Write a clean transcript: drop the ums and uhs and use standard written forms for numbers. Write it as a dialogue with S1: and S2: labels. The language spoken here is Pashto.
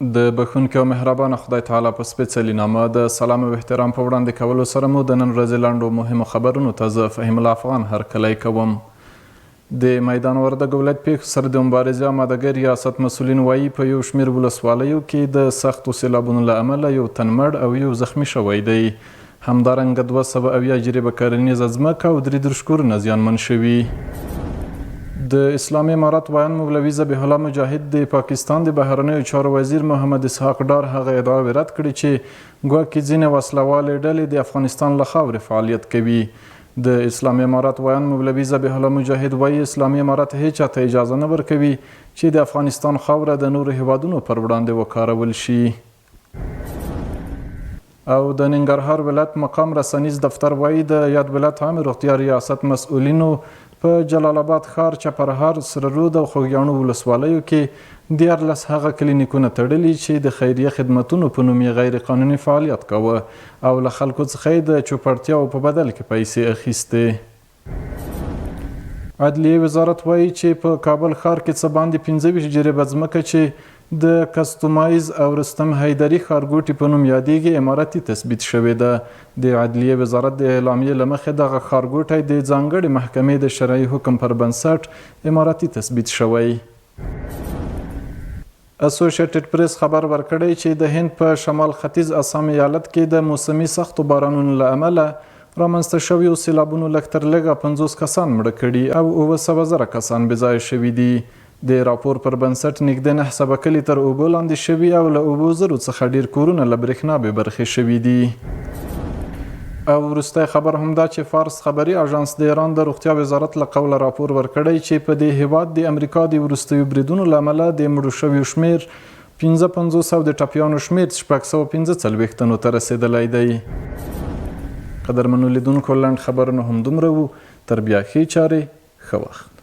S1: د بښونکي او مهربانه خدای تعالی په سپېڅلي نامه د سلام او احترام په وړاندې کولو سره مو د نن ورځې لنډو مهمو خبرونو ته زه فهیم الله افغان هرکلی کوم. د میدان وردګو ولایت پېښو سره د مبارزې آمادګۍ ریاست مسؤلین وایي، په یو شمېر ولسوالیو کې د سختو سېلابونو له امله یو تن مړ او یو زخمي شوی دی. همدارنګه 270 جریبه کرنیزه ځمکه او 33 کورونه زیانمن شوي. د اسلامي امارت ویاند مولوي ذبیح الله مجاهد د پاکستان د بهرنیو چارو وزیر محمد اسحاق ډار هغه ادعاوې رد کړې چې ګواکې ځینې وسله والې ډلې د افغانستان له خاورې فعالیت کوي. د اسلامي امارت ویاند مولوي ذبیح الله مجاهد وایي، اسلامي امارت هېچا ته اجازه نه ورکوي چې د افغانستان خاوره د نورو هېوادونو پر وړاندې وکارول شي. او د ننګرهار ولایت مقام رسنیز دفتر وایي، د یاد ولایت عامې روغتیا ریاست مسؤلینو په جلال آباد ښار، چپرهار، سره رود او خوږیاڼو ولسوالیو کې 13 هغه کلینیکونه تړلي چې د خیریه خدمتونو په نوم یې غیر قانوني فعالیت کاوه او له خلکو څخه یې د چوپړتیاوو په بدل کې پیسې اخیستې. عدلیې وزارت وایي چې په کابل ښار کې څه باندې 25 جریبه ځمکه چې د کستومایز او رستم حیدري ښارګوټي په نوم یادېږي، امارتي تثبیت شوې ده. د عدلیې وزارت د اعلامیې له مخې دغه ښارګوټی د ځانګړې محکمې د شرعي حکم پر بنسټ امارتي تثبیت شوی. اسوشیټډ پریس خبر ورکړی چې د هند په شمال ختیځ اسام ایالت کې د موسمي سختو بارانونو له امله رامنځته شویو سیلابونو لږ تر لږه 50 کسان مړه کړي او 700 زره کسان بې ځایه شوي دي. د راپور پر بنسټ نږدې 900 کلي تر اوبو لاندې شوي او له 7000 څخه ډېر کورونه له برېښنا بې برخې شوي دي. او وروستی خبر هم دا چې فارس خبري اژانس د ایران د روغتیا وزارت له قوله راپور ورکړی چې په دې هیواد د امریکا د وروستیو بریدونو له امله د مړو شویو شمیر 55 او د ټپیانو شمیر 645 تنو ته رسېدلی دی. قدرمنو لیدونکو، لنډ خبرونه هم دومره وو. تر بیا ښې چارې، ښه وخت.